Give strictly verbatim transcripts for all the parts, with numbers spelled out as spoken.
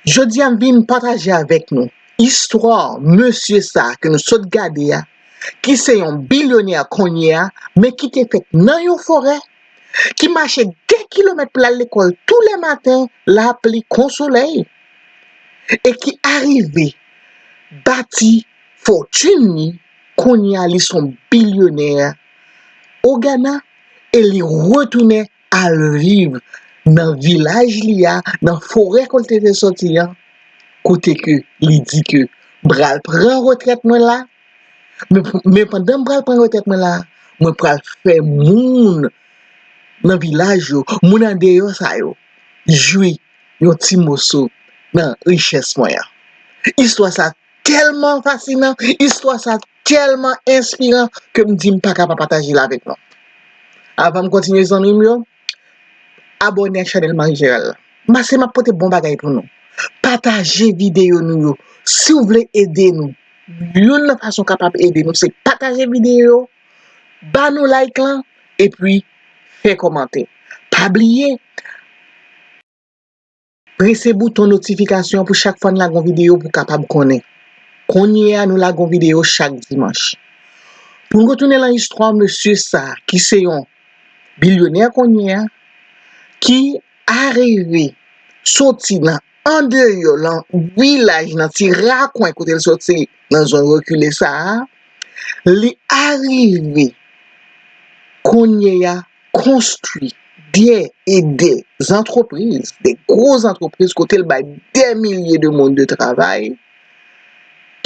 Jodi a, m vin pataje avèk nou istwa mesye sa a ke nou sot gade a, ki se yon bilyonè kounye a, men ki te fèt nan yon forè, ki mache de kilomèt pou l al lekòl tou lè maten, lapli kon solèy, e ki arive bati fòtin li, kounye a li se yon bilyonè o Gana, e li retounen al viv nan vilaj li a, nan forè kote l te soti an, kote ke li di ke m pral pran retrèt mwen la, men, men pandan m pral pran retrèt mwen la, mwen pral fè moun nan vilaj yo, moun andeyò sa yo, jwi yon ti moso nan richès mwen an. Istwa sa tèlman fasinan, istwa sa tèlman enspiran ke m di m pa ka pa pataje l avèk nou. Avan m kontinye, zanmi m yo, abòne ak chanèl Marie Gérald la. Paske m ap pote bon bagay pou nou. Pataje videyo nou yo. Si w vle ede nou, youn nan fason w kapab ede nou, se pataje videyo, ba nou like lan, epi fè kòmantè. Pa bliye, prese bouton notifikasyon pou chak fwa n lage yon videyo pou w kapab konnen. Kounye a, nou lage yon videyo chak dimanch. Pou n retounen nan istwa mesye sa a, ki se yon bilyonè kounye a, ki arive soti nan andeyò nan vilaj, nan ti rakwen kote l soti, nan zòn rekile sa a, li arive kounye a konstwi dè e dè zantrepriz, de gwo zantrepriz kote l bay dè milye de moun de travay,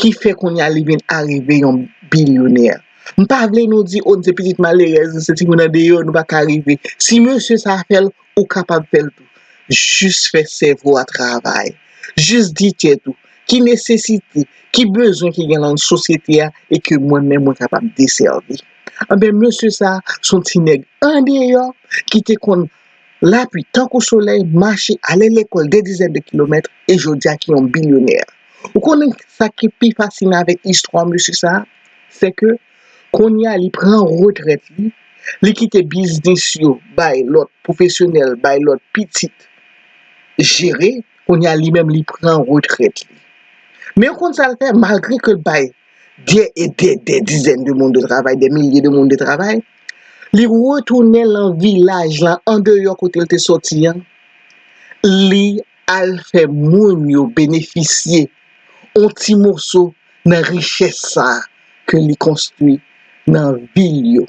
ki fè kounye a li vin arive yon bilyonè. M pa vle nou di, o, n se pitit malerèz, n se timoun andeyò, nou pa ka rive. Si mesye sa a fè l, ou kapab fè l tou. Jis fè sèvo a travay. Jis di tèt ou, ki nesesite, ki bezwen ki gen nan sosyete a e ke mwen menm mwen kapab desèvi. Anben, mesye sa a, se yon ti nèg andeyò ki te konn lapli tankou solèy, mache, ale lekòl de dizèn de kilomèt, e jodi a ki yon bilyonè. Ou konnen sa ki pi fasinan avèk istwa mesye sa a? Se ke kounye a li pran retrèt li, li kite biznis yo bay lòt pwofesyonèl, bay lòt pitit jere, kounye a li menm li pran retrèt li. Men ou konn sa l fè, malgre ke l bay dè e dè, dè dizèn de moun de travay, dè milye de moun de travay, li retounen nan vilaj lan, andeyò kote l te soti an, li al fè moun yo benefisye yon ti moso nan richès sa a ke li konstwi nan vil yo.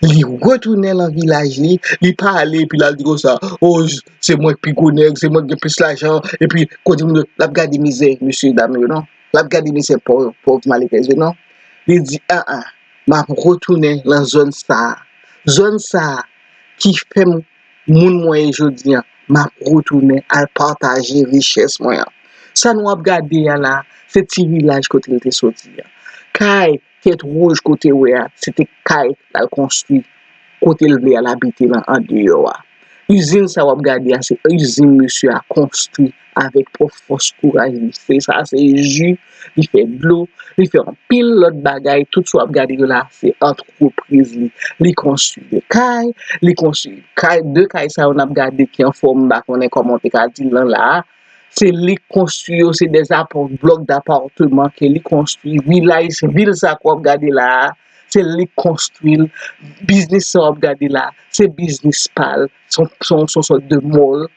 Li retounen nan vilaj li, li pa ale epi l al di konsa, o, se mwen k pi gwo nèg, se mwen k gen plis lajan, epi kote moun yo, l ap gade mizè mesye dam yo, non. L ap gade mizè pòv, pòv malerèz yo, non. Li di, an, an, m ap retounen nan zòn sa a. Zòn sa a ki fè m moun mwen ye jodi an, m ap retounen al pataje richès mwen an. Sa nou ap gade a la, se ti vilaj kote l te soti an. Kay tèt wouj kote w wè a, se te kay l al konstwi kote l vle al abite lan andeyò a. Izin sa w ap gade a, se izin mesye a konstwi avèk pwòp fòs kouraj li. Se sa, se ji, li fè dlo, li fè anpil lòt bagay. Tout sa w ap gade yo la, se antrepriz li. Li konstwi de kay, li konstwi kay, de kay sa yo n ap gade ki an fòm, m pa konnen kòman w te ka di l lan la a. Se li k konstwi yo, se de apò-, blòk dapateman ke li konstwi. Vilaj, vil sa ke w ap gade la a, se li k konstwi l. Biznis sa w ap gade la, se biznis pa l. Se yon, se yon, se yon sòt de mall.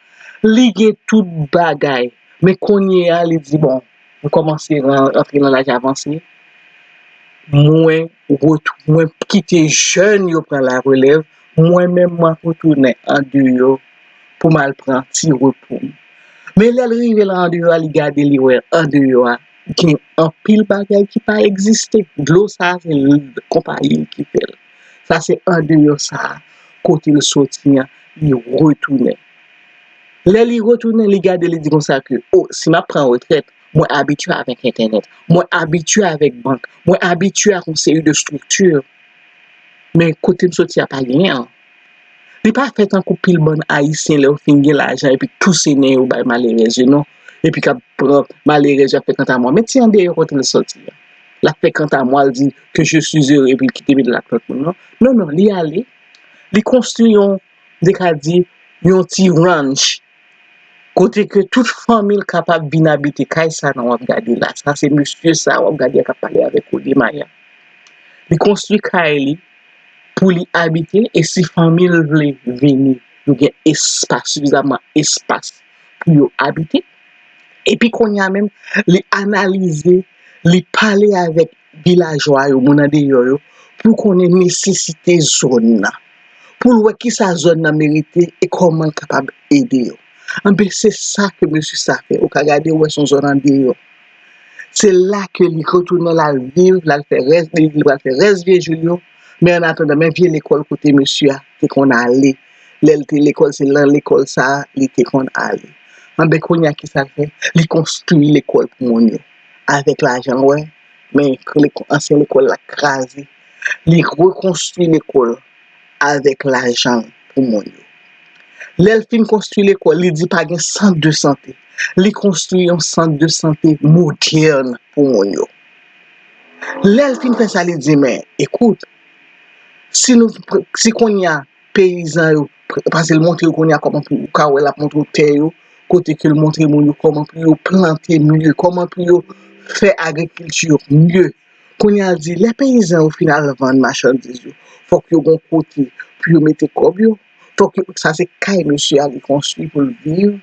Li gen tout bagay. Men kounye a, li di, bon, m kòmanse ran-, rantre nan laj avanse. Mwen ret-, mwen kite jèn yo pran larelèv. Mwen menm, mwen retounen andeyò pou m al pran ti repo m. Men lè l rive la andeyò a, li gade, li wè andeyò a gen anpil bagay ki pa egziste. Dlo sa a, se l-, konpayi l ki fè l. Sa se andeyò sa a, kote l soti an, li retounen. Lè li retounen, li gade, li di konsa ke, o, si m ap pran retrèt, mwen abitye avèk entènèt, mwen abitye avèk bank, mwen abitye ak yon seri de estrikti. Men kote m soti a pa genyen an. Li pa fè tankou pil bann Ayisyen lè yo fin gen lajan epi pouse nen yo bay malerèz yo, non. Epi k ap pran malerèz yo ap fè kantamwa. Men ti andeyò kote l soti a. L ap fè kantamwa, l di que je suis heureux epi l kite met l ak lòt moun, non. Non, non, li ale. Li konstwi yon, m te ka di, yon ti ranch. kote ke tout fanmi l kapab vin abite kay sa nan w ap gade la. Sa se mesye sa w ap gade a k ap pale avèk ou de Maya. Li konstwi kay li pou li abite, e si fanmi l vle vini, yo gen espas, sifizaman espas pou yo abite. Epi kounye a menm, li analize, li pale avèk vilajwa yo, moun andeyò yo, pou konnen nesesite zòn nan, pou l wè kisa zòn nan merite e kòman l kapab ede yo. Anben, se sa ke mesye sa fè. Ou ka gade, ou wè se yon zòn andeyò. Se la ke li retounen, l al viv, l al fè rès, li, li pral fè rès vye jou l yo. Men annatandan, men vye lekòl kote mesye a te konn ale. Lè l te lekòl, se nan lekòl sa a li te konn ale. Anben, kounye a, kisa l fè? Li konstwi lekòl pou moun yo. Avèk lajan l, wè, men ansyen lekòl la kraze. Li rekonstwi lekòl avèk lajan l pou moun yo. Lè l fin konstwi lekòl, li di pa gen sant de sante. Li konstwi yon sant de sante modèn pou moun yo. Lè l fin fè sa, li di, men, ekout, si nou, si kounye a, peyizan yo, paske l montre yo kounye a kòman pou, ou ka wè l ap montre w tè yo, kote ke l montre moun yo kòman pou yo plante mye, kòman pou yo fè agrikilti yo mye. Kounye a, l di, lè peyizan yo fin al vann machandiz yo, fòk yo gon kote pou yo mete kòb yo. Fòk yo, sa se kay mesye a li konstwi pou l viv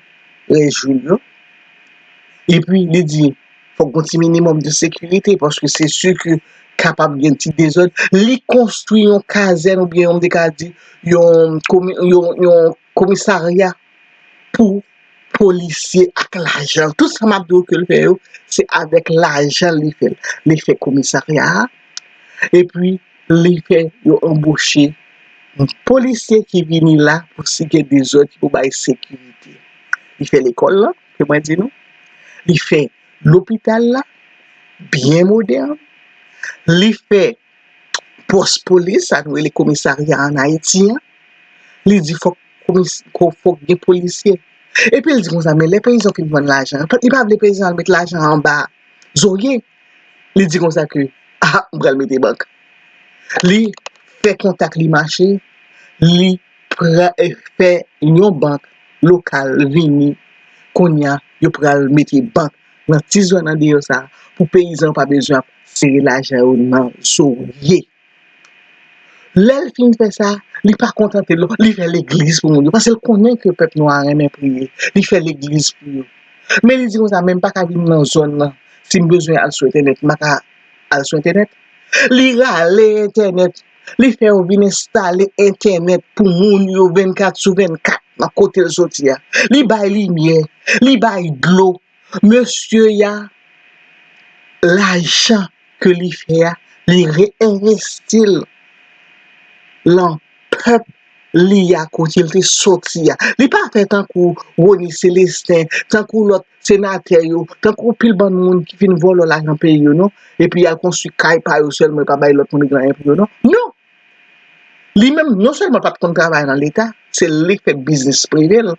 rès jou l yo. Epi, li di, fòk gon ti minimòm de sekirite, paske se si ke kapab gen ti dezòd. Li konstwi yon kazèn oubyen, yon, m te ka di, yon komi-, yon, yon komisarya pou polisye ak lajan. Tout sa m ap di w ke l fè yo, se avèk lajan li fè l. Li fè komisarya a, epi li fè yo anboche yon polisye ki vini la pou si gen dezòd, ki pou bay sekirite. Li fè lekòl la, ke mwen di nou. Li fè lopital la, byen modèn. Li fè pòs polis, sa nou rele komisarya ann Ayiti an. Li di fòk komis-, ko-, fòk gen polisye. Epi l di konsa, men lè peyizan fin vann lajan, li pa vle peyizan al met lajan anba zorye. Li di konsa ke, a, m pral mete bank. Li fè kontak li mache, li pra-, fè yon bank lokal vini. Kounye a, yo pral mete bank nan ti zòn andeyò sa a pou peyizan yo pa bezwen ap sere lajan yo nan zorye. Lè l fin fè sa, li pa kontante l, li fè legliz pou moun yo, paske l konnen ke pèp nwa a renmen priye. Li fè legliz pou yo. Men li di konsa, men m pa ka vin nan zòn nan, si m bezwen al sou entènèt, m pa ka al sou entènèt. Li rale entènèt, li fè yo vin enstale entènèt pou moun yo vennkat sou vennkat nan kote l soti a. Li bay limyè, li bay dlo. Mesye a, lajan ke li fè a, li reenvesti l lan pèp li a kote l te soti a. Li pa fè tankou Rony Célestin, tankou lòt senatè yo, tankou pil bann moun ki fin vòlò lajan peyi yo, non. Epi y al konstwi kay pa yo sèlman, yo pa bay lòt moun regle anyen pou yo, non. Non! Li menm, non sèlman l pa t konn travay nan Leta, se li k fè biznis prive l,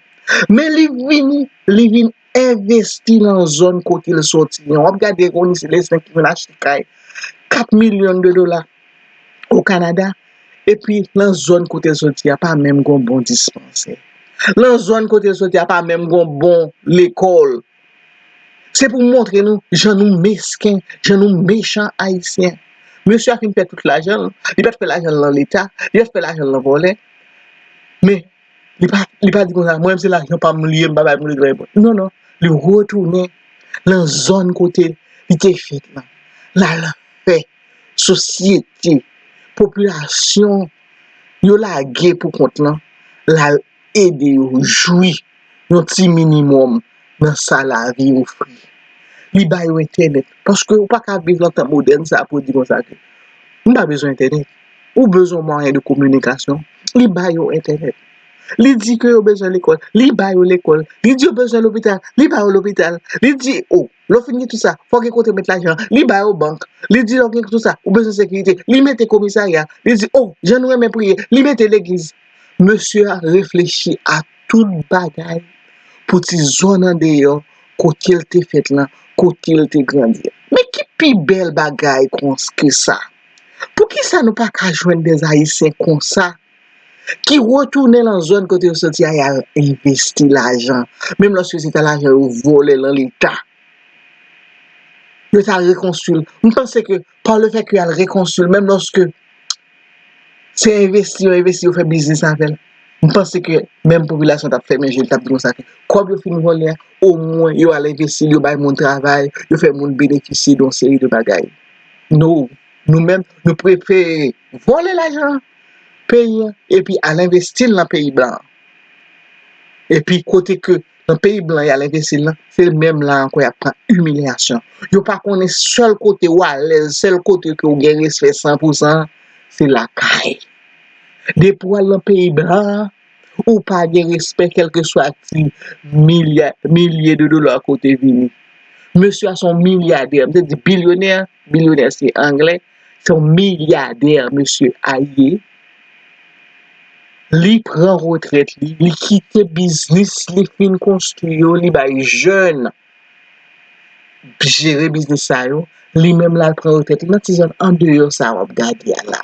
men li vini, li vin envesti nan zòn kote l soti an. W ap gade Rony Célestin ki vin achte kay kat milyon de dola o Kanada, epi nan zòn kote l soti a pa menm gon bon dispansè. Nan zòn kote l soti a pa menm gon bon lekòl. Se pou montre nou jan nou mesken, jan nou mechan Ayisyen. Mesye a fin fè tout lajan l. Li pa t fè lajan l nan Leta, li pa t fè lajan l nan vòlè. Men, li pa, li pa di konsa, mwen menm se lajan pa m li ye, m pa bay moun regle anyen pou. Non, non. Li retounen nan zòn kote li te fèt lan. L al fè sosyete, popilasyon yo lage pou kont lan, l al ede yo jwi yon ti minimòm nan sa lavi ofri. Li ba yo entènèt. Paske ou pa ka viv nan tan modèn sa pou di konsa ke m pa bezwen entènèt. Ou bezwen mwayen de kominikasyon. Li ba yo entènèt. Li di ke yo bezwen lekòl. Li ba yo lekòl. Li di yo bezwen lopital. Li ba yo lopital. Li di, o, lè w fin gen tout sa, fò w gen kote w met lajan. Li ba yo bank. Li di lè w gen tout sa, ou bezwen sekirite. Li mete komisarya. Li di, o, jan nou renmen priye. Li mete legliz. Mesye a reflechi a tout bagay pou ti zòn andeyò kote l te fèt lan, kote l te grandi an. Men ki pi bèl bagay kons-, ke sa? Poukisa nou pa ka jwenn dè Ayisyen konsa ki retounen nan zòn kote yo soti a, y al envesti lajan. Menm lòske se ta lajan yo vòlè nan Leta, yo ta rekonstwi l. M panse ke pa le fè ke y al rekonstwi l, menm lòske se envesti yo envesti, yo fè biznis avè l, m panse ke menm popilasyon t ap fèmen je l, t ap di konsa ke kòb yo fin vòlè a, omwen yo al envesti l, yo bay moun travay, yo fè moun benefisye de yon seri de bagay. No, nou menm, nou prefere vòlè lajan peyi an, epi al envesti l nan peyi blan an. Epi kote ke nan peyi blan y al envesti l lan, se menm la ankò y ap pran imilyasyon. Yo pa konnen sèl kote w alèz, sèl kote ke w gen respè san pou san, se lakay. Depi w al nan peyi blan an, ou pa gen respè kèlkeswa ti milya, milye de dola kote vini. Mesye a se yon milyadè, m te di bilyonè, bilyonè se anglè, se yon milyadè mesye a ye. Li pran retrèt li, li kite biznis li fin konstwi yo, li bay jèn jere biznis sa yo, li menm l al pran retrèt li nan ti zòn andeyò sa w ap gade a la.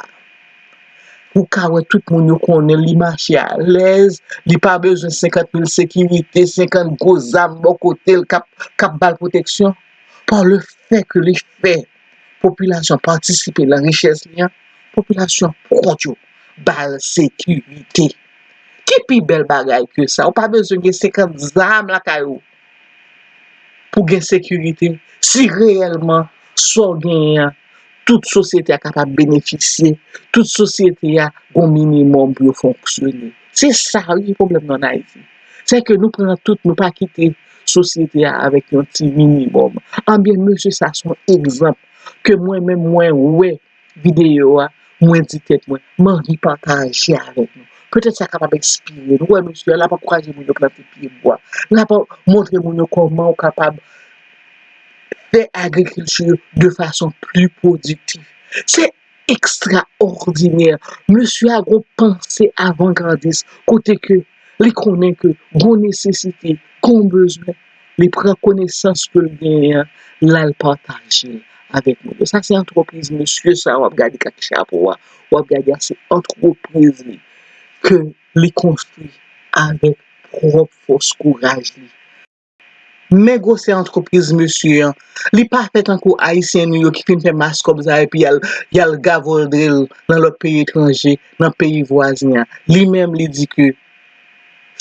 Ou ka wè tout moun yo konnen li mache alèz, li pa bezwen senkant mil sekirite, senkant gwo zam bò kote l k ap, k ap ba l pwoteksyon. Pa le fè ke li fè popilasyon patisipe nan richès li an, popilasyon kont yo ba l sekirite. Ki pi bèl bagay ke sa? Ou pa bezwen gen senkant zam lakay ou pou gen sekirite. Si reyèlman sa w genyen an, tout sosyete a kapab benefisye, tout sosyete a gon minimòm pou yo fonksyone. Se sa wi pwoblèm nan ann Ayiti. Se ke nou pran tout, nou pa kite sosyete a avèk yon ti minimòm. Anbyen, mesye, sa se yon egzanp ke mwen menm mwen wè videyo a, mwen di tèt mwen, m anvi pataje avèk nou. Petèt sa kapab enspire nou. Ou wè mesye a, l ap ankouraje moun yo plante pye bwa. L ap montre moun yo kòman ou kapab fè agrikilti de fason pli pwodiktif. Se ekstraòdinè. Mesye a gon panse avangardis, kote ke li konnen ke gon nesesite, gon bezwen, li pran konesans ke l genyen an, l al pataje l avèk moun yo. Sa se antrepriz mesye sa w ap gade k ak chapo a, w ap gade a se antrepriz li ke li konstwi avèk pwòp fòs kouraj li. Men gwosè antrepriz mesye an. Li pa fè tankou Ayisyen nou yo ki fin fè mas kòb sa epi y al, y al gavòdre l nan lòt peyi etranje, nan peyi vwazen an. Li menm, li di ke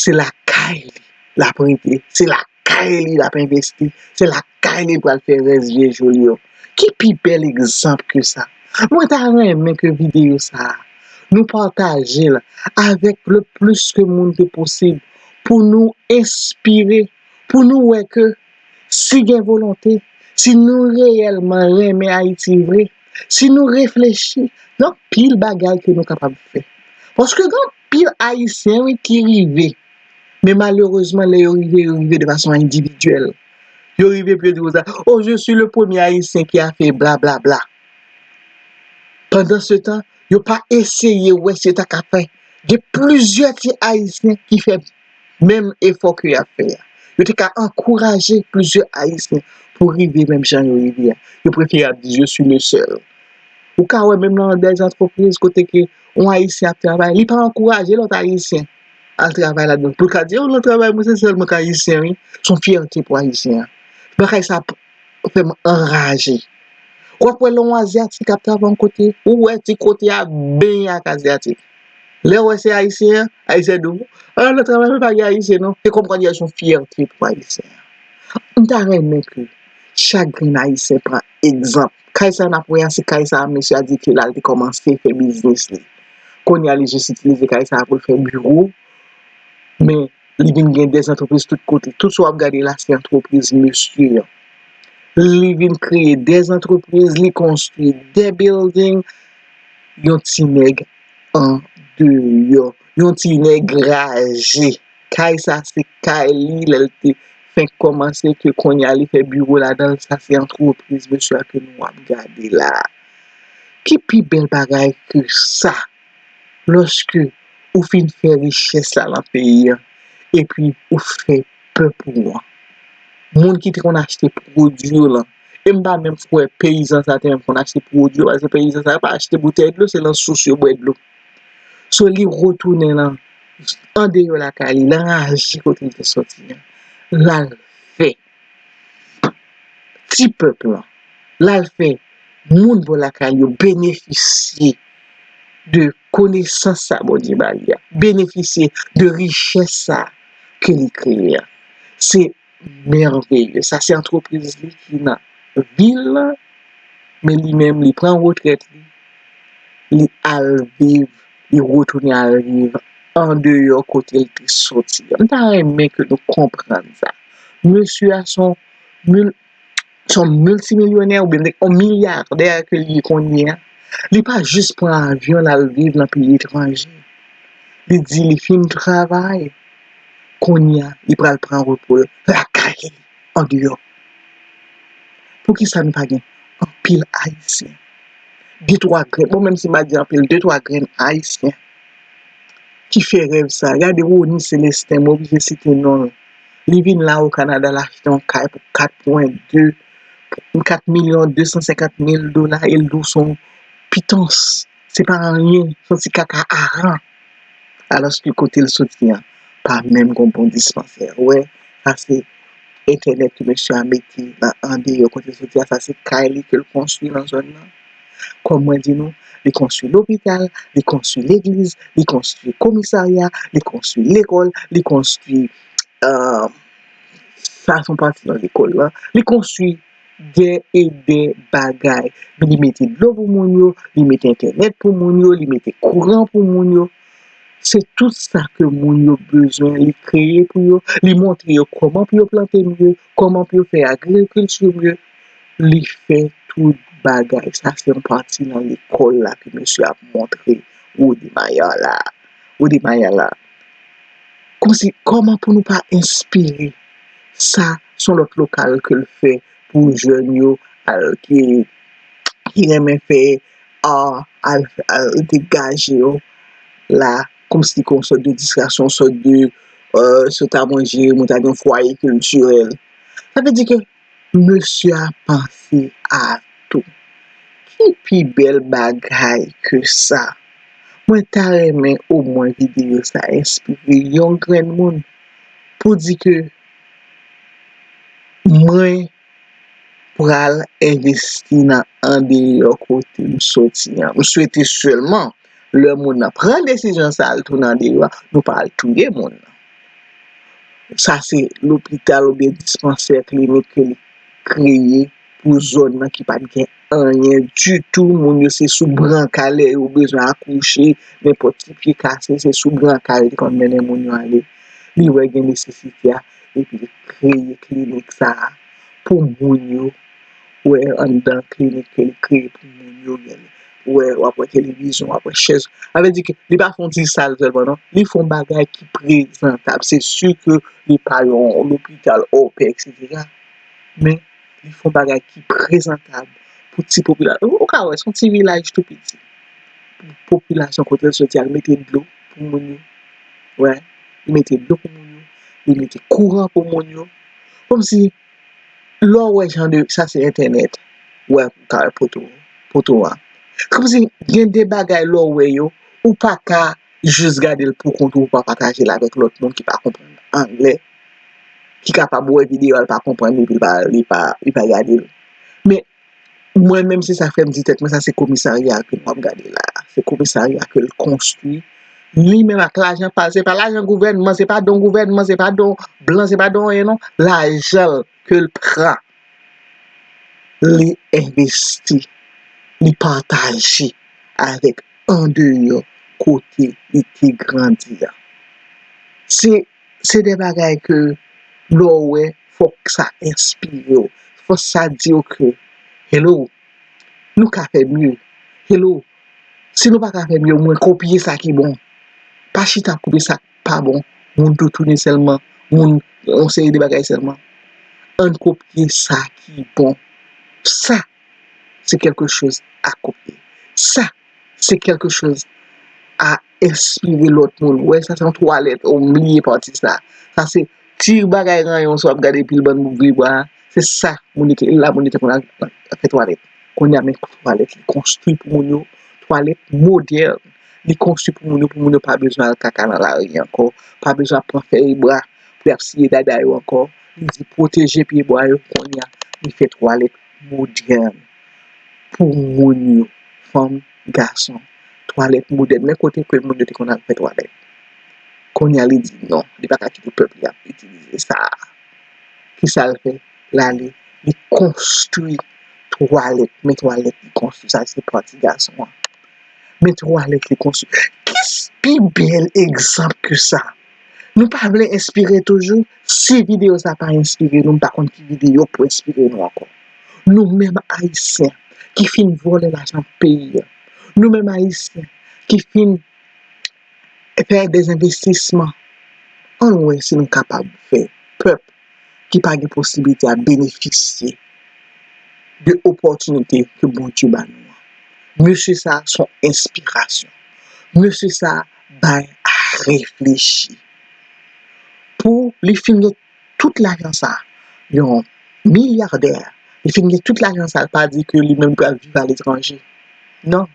se lakay li l ap rete, se lakay li l ap envesti, se lakay li l pral fè rès vye jou l yo. Ki pi bèl egzanp ke sa? Mwen ta renmen ke videyo sa a, nou pataje l avèk le plis ke moun ke posib pou nou enspire, pou nou wè ke si gen volonte, si nou reyèlman renmen Ayiti vre, si nou reflechi, gen anpil bagay ke nou kapab fè. Paske gen anpil Ayisyen, wi, ki rive. Men malerezman, lè yo rive, yo rive de fason endividyèl. Yo rive epi yo di konsa, oh, je suis le premier Haïtien qui a fait bla bla bla. Pandan se tan, yo pa eseye wè si yo ta ka fè. Gen plizyè ti Ayisyen ki fè menm efò ke y ap fè a. Yo te ka ankouraje plizyè Ayisyen pou rive menm jan yo rive a. Yo prefere ap di, je suis le seul. Ou ka wè menm nan dèzantrepriz kote ke yon Ayisyen ap travay, li pa ankouraje lòt Ayisyen al travay ladan. Pou l ka di, oh, nan travay mwen se sèl mwen k Ayisyen, wi. Se yon fyète pou Ayisyen an. Bagay sa fè m anraje. W ap wè lè yon Azyatik ap travay yon kote, ou wè ti kote a benyen ak Azyatik. Lè w wè se Ayisyen an, Ayisyen di w, ah, nan travay mwen pa gen Ayisyen non. Se kòm kwa di se yon fyète pou Ayisyen an. M ta renmen ke chak grenn Ayisyen pran egzanp. Kay sa n ap wè a, se kay sa a mesye a di ke l al te kòmanse fè biznis li. Kounye a, li jis itilize kay sa a pou l fè biwo. Men, li vin gen dèzantrepriz tout kote. Tout sa w ap gade la, se antrepriz mesye an. Li vin kreye dèzantrepriz, li konstwi de building, yon ti nèg andeyò, yon ti nèg raje. Kay sa, se kay li, lè l te fenk kòmanse, ke kounye a li fè biwo ladan l, sa se antrepriz mesye a ke nou ap gade la. Ki pi bèl bagay ke sa? Lòske ou fin fè richès la nan peyi an, epi ou fè pèp ou an. Moun ki te konn achte pwodui yo lan, e m pa menm kwè peyizan sa te menm konn achte pwodui yo, paske peyizan sa yo pa achte boutèy dlo, se nan sous yo bwè dlo. So, li retounen nan, andeyò lakay li, l anraje kote l te soti an. L al fè ti pèp lan, l al fè moun bò lakay yo benefisye de konesans sa Bondye ba li a, benefisye de richès sa ke li kreye a. Se mèveye. Sa se antrepriz li ki nan vil lan, men li menm, li pran retrèt li, li al viv, li retounen al viv andeyò kote l te soti. M ta renmen ke nou konprann sa. Mesye a se yon mil-, se yon miltimilyonè oubyen yon milyadè ke li ye kounye a. Li pa jis pran avyon l al viv nan peyi etranje. Li di li fin travay, kounye a, li pral pran repo l lakay li, andeyò. Poukisa nou pa gen anpil Ayisyen? De twa grenn, bon, menm si m pa di anpil, de twa grenn Ayisyen ki fè rèv sa. Gade Rony Célestin, m oblije site non l. Li vin la o Kanada, l achte yon kay pou kat pwen de, kat milyon de san senkant mil dola, e l di w se yon pitans. Se pa anyen, se yon ti kaka aran. Alòske kote l soti an, pa menm gen bon dispansè. Ou wè, sa se entènèt ke mesye a mete nan andeyò kote l soti a, sa se kay li ke l konstwi nan zòn nan. Kòm mwen di nou, li konstwi lopital, li konstwi legliz, li konstwi komisarya, li konstwi lekòl, li konstwi, euh, sa se yon pati nan lekòl lan, li konstwi dè e dè bagay. Li mete dlo pou moun yo, li mete entènèt pou moun yo, li mete kouran pou moun yo. Se tout sa ke moun yo bezwen, li kreye pou yo, li montre yo kòman pou yo plante mye, kòman pou yo fè agrikilti mye. Li fè tout bagay. Sa se yon pati nan lekòl la ke mesye ap montre Rudy Mayala. Rudy Mayala. Kòmsi, kòman pou nou pa enspire? Sa se yon lòt lokal ke l fè pou jèn yo al, ki, ki renmen fè a, al, al degaje yo la, kòmsi kon sòt de distraksyon, sòt de, euh, sòt a manje, moun ta gen fwaye kiltirèl. Sa vle di ke mesye a panse a tou. Ki pi bèl bagay ke sa? Mwen ta renmen omwen videyo sa enspire yon grenn moun pou di ke mwen pral envesti nan andeyò kote m soti an. M swete sèlman lè moun nan pran desizyon sa al tounen andeyò a, nou pa al touye moun nan. Sa se lopital oubyen dispansè, klinik ke li kreye pou zòn nan ki pa t gen anyen ditou. Moun yo se sou brankay lè yo bezwen akouche, nenpòt ti pye kase, se sou brankay yo te konn mennen moun yo ale. Li wè gen nesesite a, epi li kreye klinik sa a pou moun yo. Wè anndan klinik ke li kreye pou moun yo, gen, wè, w ap wè televizyon, w ap wè chèz. Sa vle di ke li pa fè yon ti sal sèlman, non. Li fè yon bagay ki prezantab. Se si ke li pa yon lopital òpè, etsetera. Men, li fè yon bagay ki prezantab pou ti popilasyon. Ou, ou ka wè, se yon ti vilaj tou piti. Pou popilasyon kote l soti a, li mete dlo pou moun yo. Wè, li mete dlo pou moun yo. Li mete kouran pou moun yo. Kòmsi, lè w wè jan de, sa se entènèt, wè, ou ka wè poto, poto a. Kòmsi gen de bagay lè w wè yo, ou pa ka jis gade l pou kont ou, ou pa pataje l avèk lòt moun ki pa konprann anglè, ki kapab wè videyo a, l pa konprann li, epi li pa, li pa, li pa gade l. Men, mwen menm, se sa k fè m di tèt mwen, sa se komisarya ke m ap gade la. Se komisarya ke l konstwi. Li menm ak lajan pa l, se pa lajan gouvènman, se pa don gouvènman, se pa don blan, se pa don anyen non. Lajan l ke l pran, li envesti, li pataje avèk andeyò kote li te grandi a. Se, se de bagay ke lè w wè, fòk sa enspire w. Fòk sa di w ke, hello, nou ka fè mye. Hello, si nou pa ka fè mye, omwen kopye sa ki bon. Pa chita ap kopye sa k pa bon. Moun toutouni sèlman, moun yon seri de bagay sèlman. Ann kopye sa ki bon. Sa, se kèlke choz a kopye. Sa, se kèlke choz a enspire lòt moun. Wè, sa se yon twalèt, o, m bliye pati sa. Sa se ti bagay ranyon sa w ap gade pil bann vye bwa. Se sa moun yo te, la moun yo te konn al fè twalèt. Kounye a, men twalèt li konstwi pou moun yo, twalèt modèn. Li konstwi pou moun yo, pou moun yo pa bezwen al kaka nan lari ankò, pa bezwen ap pran fèy bwa pou y ap siye dada yo ankò. Li di pwoteje pye bwa yo, kounye a li fè twalèt modèn pou moun yo, fanm, gason, twalèt modèn, men kote ke moun yo te konn al fè twalèt. Kounye a li di non, li pa ka kite pèp li ap itilize sa a. Kisa l fè? L ale, li konstwi twalèt, men twalèt li konstwi, sa se pati gason an. Men twalèt li konstwi. Kis pi bèl egzanp ke sa? Nou pa vle enspire toujou? Si videyo sa pa enspire nou, m pa konn ki videyo pou enspire nou ankò. Nou menm Ayisyen ki fin vòlè lajan peyi a, nou menm Ayisyen ki fin fè dezenvestisman, ann wè si nou kapab fè pèp ki pa gen posiblite a benefisye de opòtinite ke Bondye ba nou an. Mesye sa a se yon enspirasyon. Mesye sa a bay a reflechi. Pou li fin gen tout lajan sa a, yon milyadè, li fin gen tout lajan sa a, l pa di ke li menm li pral viv aletranje. Non.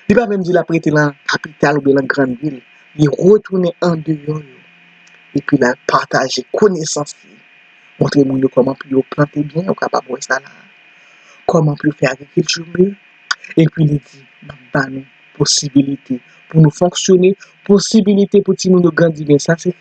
Li pa menm di l ap rete nan kapital oubyen nan grann vil. Li retounen andeyò yo. Epi l al pataje konesans li. Montre moun yo kòman pou yo plante byen, ou kapab wè sa la. Kòman pou yo fè agrikilti miyo. Epi li di, m ap ba nou posibilite pou nou fonksyone, posibilite pou timoun yo grandi byen. Sa se,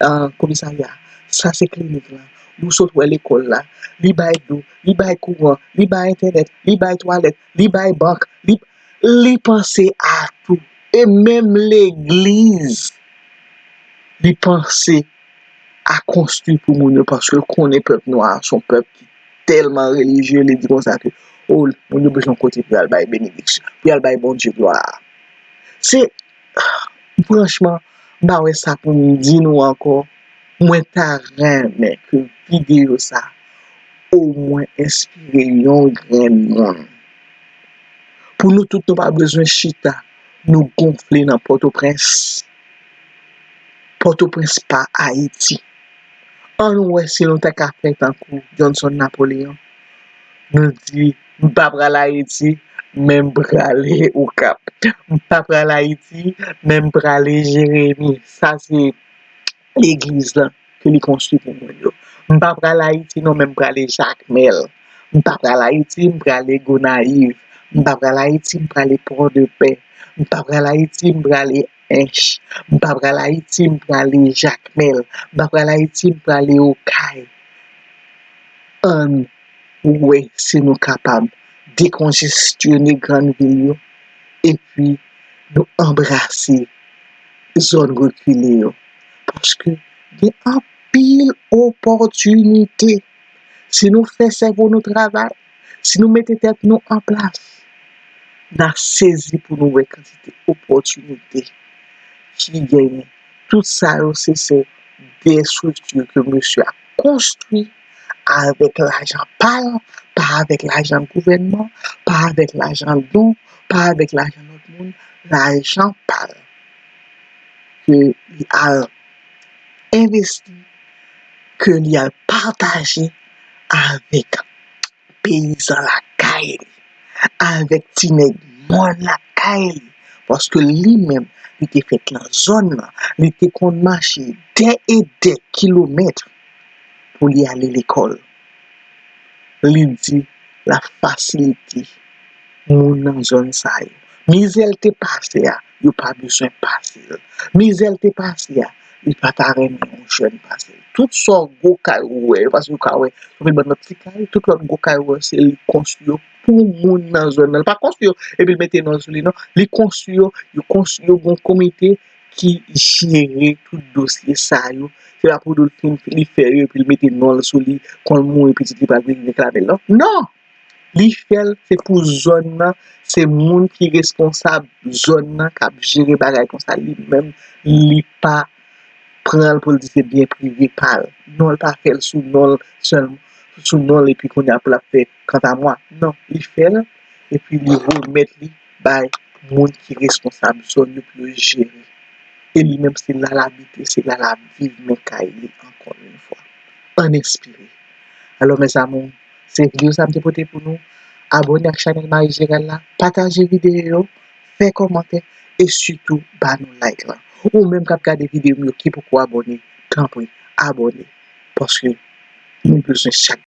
ah, komisarya, sa se klinik la. Nou sot wè lekòl la. Li bay dlo, li bay kouran, li bay entènèt, li bay twalèt, li bay bank, li, li panse a tou. E menm legliz, li panse a konstwi pou moun yo, paske l konnen pèp nwa a se yon pèp ki tèlman relijye, li di konsa ke, o, moun yo bezwen yon kote pou y al bay benediksyon, pou y al bay Bondye glwa a. Se, franchman, m pa wè sa pou m di nou ankò. Mwen ta renmen ke videyo sa omwen enspire yon grenn moun. Pou nou tout, nou pa bezwen chita, nou gonfle nan Pòtoprens. Pòtoprens pa Ayiti. Ann wè si nou ta ka fè tankou Johnson Napoléon. Nou di, m pa pral Ayiti, men m prale Okap. M pa pral Ayiti, men m prale Jeremi. Sa se legliz la ke li konstwi pou moun yo. M pa pral Ayiti non, men m prale Jakmèl. M pa pral Ayiti, m prale Gonayiv. M pa pral Ayiti, m prale Pòdepè. M pa pral Ayiti, m prale Ench. M pa pral Ayiti, m prale Jakmèl. M pa pral Ayiti, m prale Okay. Ann wè si nou kapab dekonjestyone grann vil yo, epi nou anbrase zòn rekile yo. Paske gen anpil opòtinite. Si nou fè sèvo nou travay, si nou mete tèt nou an plas, n a sezi pou nou wè kantite opòtinite ki genyen. Tout sa yo, se, se de estrikti ke mesye a konstwi avèk lajan pa l, pa avèk lajan gouvènman, pa avèk lajan don, pa avèk lajan lòt moun, lajan pa l. Ke li al envesti, ke li al pataje avèk peyizan lakay li, avèk ti nèg mòn lakay li, paske li menm, li te fèt nan zòn nan, li te konn mache dè e dè kilomèt pou li ale lekòl. Li di l ap fasilite moun nan zòn sa yo. Mizè l te pase a, yo pa bezwen pase l. Mizè l te pase a, li pa ta renmen yon jèn pase l. Tout sa gwo kay ou wè yo, paske yo ka wè, yon bann lòt ti kay, tout lòt gwo kay ou wè, se li konstwi yo pou moun nan zòn nan. Li pa konstwi yo, epi l mete non l sou li, non. Li konstwi yo, yo konstwi yo, gon komite ki jere tout dosye sa yo. Se pa pou l fin, li fè yo, epi l mete non l sou li, kon l mouri, pitit li pral vin reklame l, non. Non! Li fè l, se pou zòn nan, se moun ki responsab zòn nan k ap jere bagay konsa. Li menm, li pa pran l pou l di se byen prive pa l. Non, l pa fè l sou non l sèlman, sou non l epi kounye a pou l ap fè kanta mwa. Non, li fè l epi li remèt li bay moun ki responsab zòn yo pou yo jere. E li menm, se la l abite, se la l ap viv, men kay li, ankò yon fwa. Ann enspire. Alò, mes amours, se videyo sa m te pote pou nou. Abòne ak chanèl Marie Gérald la, pataje videyo yo, fè kòmantè, e sitou ba nou like lan. Ou menm k ap gade videyo m yo ki poko abòne, tanpri, abòne. Paske nou bezwen chak